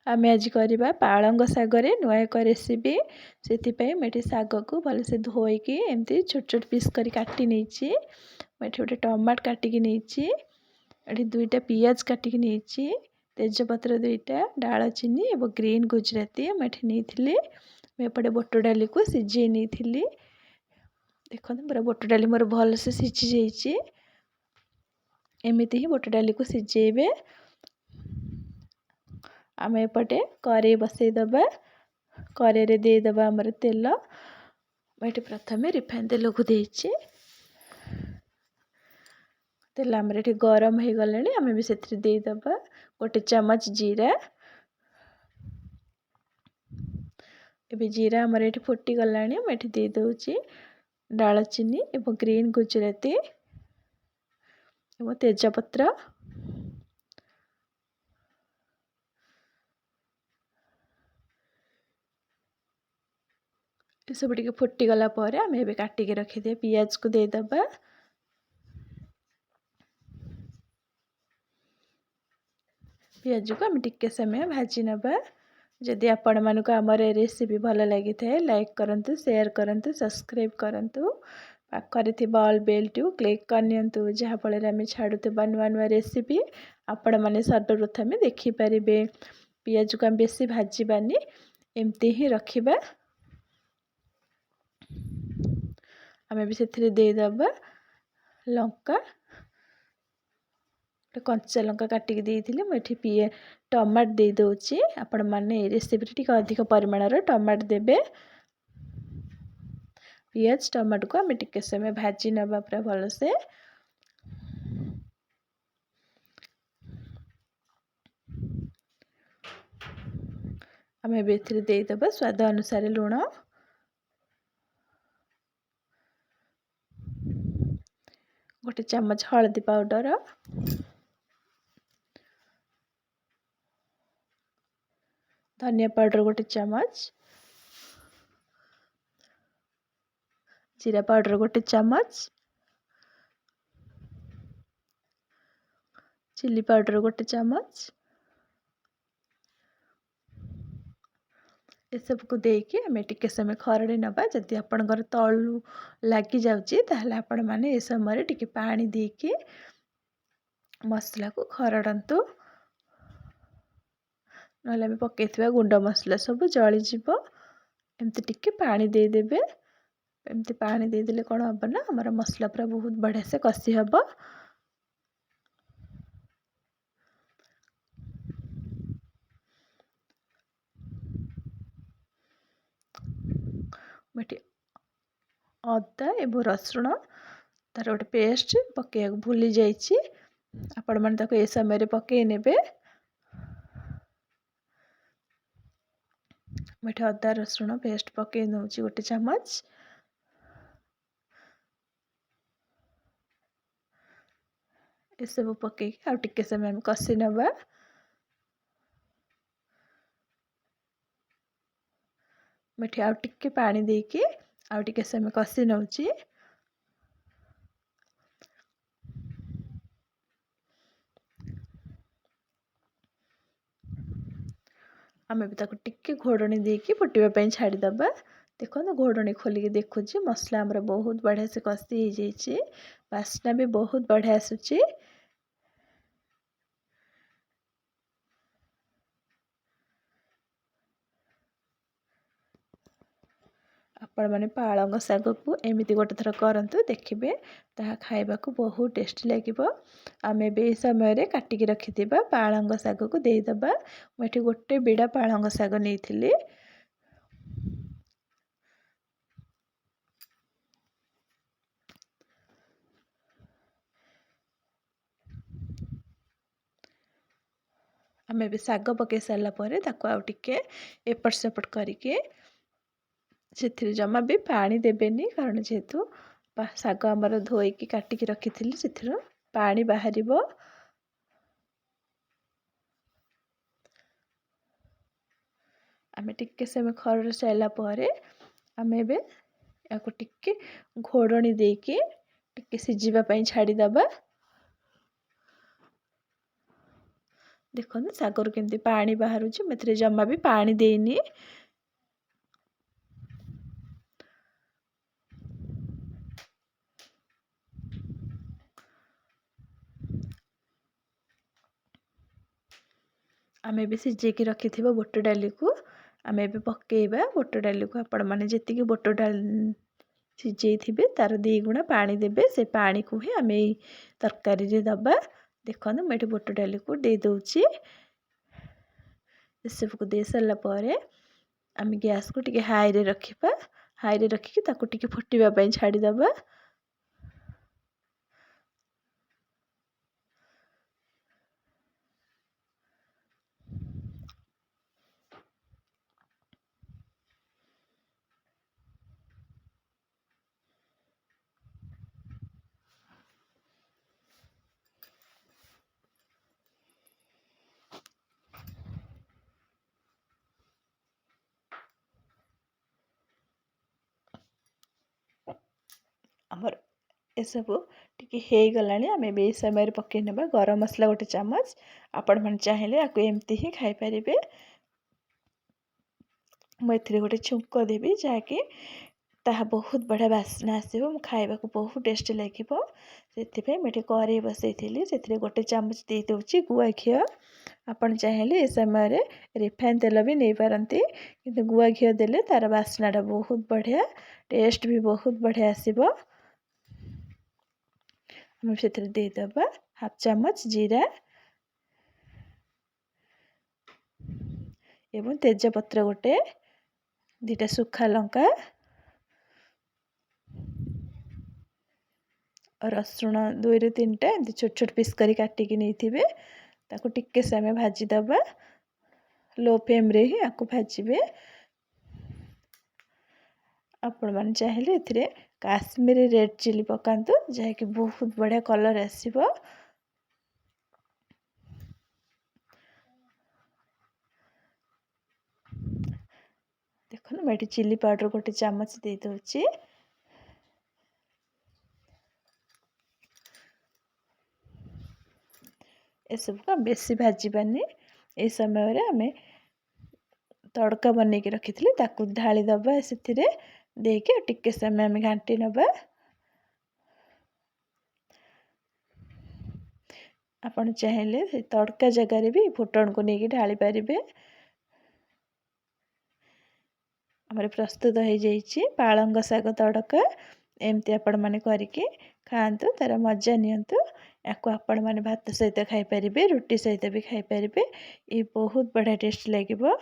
ଆମେ ଆଜି କରିବା ପାଳଙ୍ଗ ଶାଗରେ ନୂଆ ଏକ ରେସିପି। ସେଥିପାଇଁ ମୁଁ ଏଠି ଶାଗକୁ ଭଲସେ ଧୋଇକି ଏମିତି ଛୋଟ ଛୋଟ ପିସ୍ କରି କାଟି ନେଇଛି। ମୁଁ ଏଠି ଗୋଟେ ଟମାଟୋ କାଟିକି ନେଇଛି, ଏଠି ଦୁଇଟା ପିଆଜ କାଟିକି ନେଇଛି, ତେଜପତ୍ର ଦୁଇଟା, ଡାଳଚିନି ଏବଂ ଗ୍ରୀନ୍ ଗୁଜୁରାତି ମୁଁ ଏଠି ନେଇଥିଲି। ମୁଁ ଏପଟେ ବୁଟ ଡାଲିକୁ ସିଝେଇ ନେଇଥିଲି। ଦେଖନ୍ତୁ, ପୁରା ବୁଟ ଡାଲି ମୋର ଭଲସେ ସିଝି ଯାଇଛି। ଏମିତି ହିଁ ବୁଟ ଡାଲିକୁ ସିଝେଇବେ। ଆମେ ଏପଟେ କରେଇ ବସେଇଦେବା, କରେଇରେ ଦେଇଦେବା ଆମର ତେଲ। ମୁଁ ଏଠି ପ୍ରଥମେ ରିଫାଇନ୍ ତେଲକୁ ଦେଇଛି। ତେଲ ଆମର ଏଠି ଗରମ ହେଇଗଲାଣି। ଆମେ ବି ସେଥିରେ ଦେଇଦେବା ଗୋଟେ ଚାମଚ ଜିରା। ଏବେ ଜିରା ଆମର ଏଠି ଫୁଟିଗଲାଣି। ମୁଁ ଏଠି ଦେଇଦେଉଛି ଡାଳଚିନି ଏବଂ ଗ୍ରୀନ୍ ଗୁଜୁରାତି ଏବଂ ତେଜପତ୍ର। ଏସବୁ ଟିକେ ଫୁଟିଗଲା ପରେ ଆମେ ଏବେ କାଟିକି ରଖିଥିବା ପିଆଜକୁ ଦେଇଦେବା। ପିଆଜକୁ ଆମେ ଟିକେ ସମୟ ଭାଜି ନେବା। ଯଦି ଆପଣମାନଙ୍କୁ ଆମର ଏ ରେସିପି ଭଲ ଲାଗିଥାଏ, ଲାଇକ୍ କରନ୍ତୁ, ସେୟାର କରନ୍ତୁ, ସବସ୍କ୍ରାଇବ୍ କରନ୍ତୁ। ପାଖରେ ଥିବା ଅଲ୍ ବେଲ୍ଟିକୁ କ୍ଲିକ୍ କରିନିଅନ୍ତୁ, ଯାହାଫଳରେ ଆମେ ଛାଡ଼ୁଥିବା ନୂଆ ନୂଆ ରେସିପି ଆପଣମାନେ ସର୍ବପ୍ରଥମେ ଦେଖିପାରିବେ। ପିଆଜକୁ ଆମେ ବେଶୀ ଭାଜିବାନି, ଏମିତି ହିଁ ରଖିବା। ଆମେ ବି ସେଥିରେ ଦେଇଦେବା ଲଙ୍କା, ଗୋଟେ କଞ୍ଚା ଲଙ୍କା କାଟିକି ଦେଇଥିଲି। ମୁଁ ଏଠି ଟମାଟୋ ଦେଇଦେଉଛି। ଆପଣମାନେ ଏ ରେସିପିରେ ଟିକେ ଅଧିକ ପରିମାଣର ଟମାଟୋ ଦେବେ। ପିଆଜ ଟମାଟୋକୁ ଆମେ ଟିକେ ସମୟ ଭାଜି ନେବା ପୁରା ଭଲସେ। ଆମେ ଏବେ ଏଥିରେ ଦେଇଦେବା ସ୍ୱାଦ ଅନୁସାରେ ଲୁଣ। ଗୋଟେ ଚାମଚ ହଳଦୀ ପାଉଡ଼ର, ଧନିଆ ପାଉଡ଼ର ଗୋଟେ ଚାମଚ, ଜିରା ପାଉଡ଼ର ଗୋଟେ ଚାମଚ, ଚିଲି ପାଉଡ଼ର ଗୋଟେ ଚାମଚ। ଏସବୁକୁ ଦେଇକି ଆମେ ଟିକେ ସମୟ ଖରଡ଼ି ନେବା। ଯଦି ଆପଣଙ୍କର ତଳୁ ଲାଗିଯାଉଛି, ତାହେଲେ ଆପଣମାନେ ଏ ସମୟରେ ଟିକେ ପାଣି ଦେଇକି ମସଲାକୁ ଖରଡ଼ନ୍ତୁ, ନହେଲେ ଆମେ ପକାଇଥିବା ଗୁଣ୍ଡ ମସଲା ସବୁ ଜଳିଯିବ। ଏମିତି ଟିକେ ପାଣି ଦେଇଦେବେ। ଏମିତି ପାଣି ଦେଇଦେଲେ କ'ଣ ହେବ ନା, ଆମର ମସଲା ପୁରା ବହୁତ ବଢ଼ିଆ ସେ କଷି ହେବ। ମୁଁ ଏଠି ଅଦା ଏବଂ ରସୁଣ ତାର ଗୋଟେ ପେଷ୍ଟ ପକାଇବାକୁ ଭୁଲି ଯାଇଛି। ଆପଣମାନେ ତାକୁ ଏ ସମୟରେ ପକାଇ ନେବେ। ମୁଁ ଏଠି ଅଦା ରସୁଣ ପେଷ୍ଟ ପକାଇ ନେଉଛି ଗୋଟେ ଚାମଚ। ଏସବୁ ପକାଇକି ଆଉ ଟିକେ ସମୟ ଆମେ କଷି ନେବା। ମୁଁ ଏଠି ଆଉ ଟିକେ ପାଣି ଦେଇକି ଆଉ ଟିକେ ସମୟ କଷି ନେଉଛି। ଆମେ ବି ତାକୁ ଟିକେ ଘୋଡ଼ଣୀ ଦେଇକି ଫୁଟିବା ପାଇଁ ଛାଡ଼ିଦେବା। ଦେଖନ୍ତୁ, ଘୋଡ଼ଣୀ ଖୋଲିକି ଦେଖୁଛି, ମସଲା ଆମର ବହୁତ ବଢ଼ିଆ ସେ କଷି ହେଇଯାଇଛି, ବାସ୍ନା ବି ବହୁତ ବଢ଼ିଆ ଆସୁଛି। ଆପଣମାନେ ପାଳଙ୍ଗ ଶାଗକୁ ଏମିତି ଗୋଟେ ଥର କରନ୍ତୁ, ଦେଖିବେ ତାହା ଖାଇବାକୁ ବହୁତ ଟେଷ୍ଟି ଲାଗିବ। ଆମେ ଏବେ ଏହି ସମୟରେ କାଟିକି ରଖିଥିବା ପାଳଙ୍ଗ ଶାଗକୁ ଦେଇଦେବା। ମୁଁ ଏଠି ଗୋଟେ ବିଡ଼ା ପାଳଙ୍ଗ ଶାଗ ନେଇଥିଲି। ଆମେ ଏବେ ଶାଗ ପକାଇ ସାରିଲା ପରେ ତାକୁ ଆଉ ଟିକେ ଏପଟ ସେପଟ କରିକି, ସେଥିରେ ଜମା ବି ପାଣି ଦେବେନି, କାରଣ ଯେହେତୁ ଶାଗ ଆମର ଧୋଇକି କାଟିକି ରଖିଥିଲି, ସେଥିରୁ ପାଣି ବାହାରିବ। ଆମେ ଟିକେ ସମୟ ଖରଡ଼ି ସାରିଲା ପରେ ଆମେ ଏବେ ଏହାକୁ ଟିକେ ଘୋଡ଼ଣୀ ଦେଇକି ଟିକେ ସିଝିବା ପାଇଁ ଛାଡ଼ିଦେବା। ଦେଖନ୍ତୁ ଶାଗରୁ କେମିତି ପାଣି ବାହାରୁଛି। ମୁଁ ଏଥିରେ ଜମା ବି ପାଣି ଦେଇନି। ଆମେ ଏବେ ସିଝେଇକି ରଖିଥିବା ବୁଟ ଡାଲିକୁ ଆମେ ଏବେ ପକାଇବା। ବୁଟ ଡାଲିକୁ ଆପଣମାନେ ଯେତିକି ବୁଟ ଡାଲି ସିଝେଇଥିବେ ତାର 2 ଗୁଣା ପାଣି ଦେବେ। ସେ ପାଣିକୁ ହିଁ ଆମେ ଏଇ ତରକାରୀରେ ଦେବା। ଦେଖନ୍ତୁ ମୁଁ ଏଠି ବୁଟ ଡାଲିକୁ ଦେଇଦେଉଛି। ଏସବୁକୁ ଦେଇସାରିଲା ପରେ ଆମେ ଗ୍ୟାସ୍କୁ ଟିକେ ହାଇରେ ରଖିବା। ହାଇରେ ରଖିକି ତାକୁ ଟିକେ ଫୁଟିବା ପାଇଁ ଛାଡ଼ିଦେବା। ଆମର ଏସବୁ ଟିକେ ହେଇଗଲାଣି। ଆମେ ଏବେ ଏଇ ସମୟରେ ପକାଇ ନେବା ଗରମ ମସଲା 1 ଚାମଚ। ଆପଣମାନେ ଚାହିଁଲେ ଆକୁ ଏମିତି ହିଁ ଖାଇପାରିବେ। ମୁଁ ଏଥିରେ ଗୋଟେ ଛୁଙ୍କ ଦେବି, ଯାହାକି ତାହା ବହୁତ ବଢ଼ିଆ ବାସ୍ନା ଆସିବ, ମୁଁ ଖାଇବାକୁ ବହୁତ ଟେଷ୍ଟି ଲାଗିବ। ସେଥିପାଇଁ ମୁଁ ଏଠି କରେଇ ବସେଇଥିଲି, ସେଥିରେ 1 ଚାମଚ ଦେଇଦେଉଛି ଗୁଆ ଘିଅ। ଆପଣ ଚାହିଁଲେ ଏ ସମୟରେ ରିଫାଇନ୍ ତେଲ ବି ନେଇପାରନ୍ତି, କିନ୍ତୁ ଗୁଆ ଘିଅ ଦେଲେ ତା'ର ବାସ୍ନାଟା ବହୁତ ବଢ଼ିଆ, ଟେଷ୍ଟ ବି ବହୁତ ବଢ଼ିଆ ଆସିବ। ଆମେ ସେଥିରେ ଦେଇଦେବା ହାଫ୍ ଚାମଚ ଜିରା ଏବଂ ତେଜପତ୍ର ଗୋଟେ, 2ଟା ଶୁଖା ଲଙ୍କା, ରସୁଣ 2ରୁ 3ଟା ଏମିତି ଛୋଟ ଛୋଟ ପିସ୍ କରି କାଟିକି ନେଇଥିବେ। ତାକୁ ଟିକେ ସମୟ ଭାଜିଦେବା, ଲୋ ଫ୍ଲେମ୍ରେ ହିଁ ଆକୁ ଭାଜିବେ। ଆପଣମାନେ ଚାହିଁଲେ ଏଥିରେ କାଶ୍ମୀରୀ ରେଡ଼୍ ଚିଲି ପକାନ୍ତୁ, ଯାହାକି ବହୁତ ବଢ଼ିଆ କଲର୍ ଆସିବ। ଦେଖନ୍ତୁ ମୁଁ ଏଠି ଚିଲି ପାଉଡ଼ର 1 ଚାମଚ ଦେଇଦେଉଛି। ଏସବୁକୁ ଆମେ ବେଶୀ ଭାଜିବାନି। ଏହି ସମୟରେ ଆମେ ତଡ଼କା ବନେଇକି ରଖିଥିଲେ ତାକୁ ଢାଳି ଦେବା, ସେଥିରେ ଦେଇକି ଆଉ ଟିକେ ସମୟ ଆମେ ଘାଣ୍ଟି ନେବା। ଆପଣ ଚାହିଁଲେ ସେ ତଡ଼କା ଜାଗାରେ ବି ଫୁଟଣକୁ ନେଇକି ଢାଳି ପାରିବେ। ଆମର ପ୍ରସ୍ତୁତ ହେଇଯାଇଛି ପାଳଙ୍ଗ ଶାଗ ତଡ଼କା। ଏମିତି ଆପଣମାନେ କରିକି ଖାଆନ୍ତୁ, ତା'ର ମଜା ନିଅନ୍ତୁ। ୟାକୁ ଆପଣମାନେ ଭାତ ସହିତ ଖାଇପାରିବେ, ରୁଟି ସହିତ ବି ଖାଇପାରିବେ। ଇଏ ବହୁତ ବଢ଼ିଆ ଟେଷ୍ଟ ଲାଗିବ।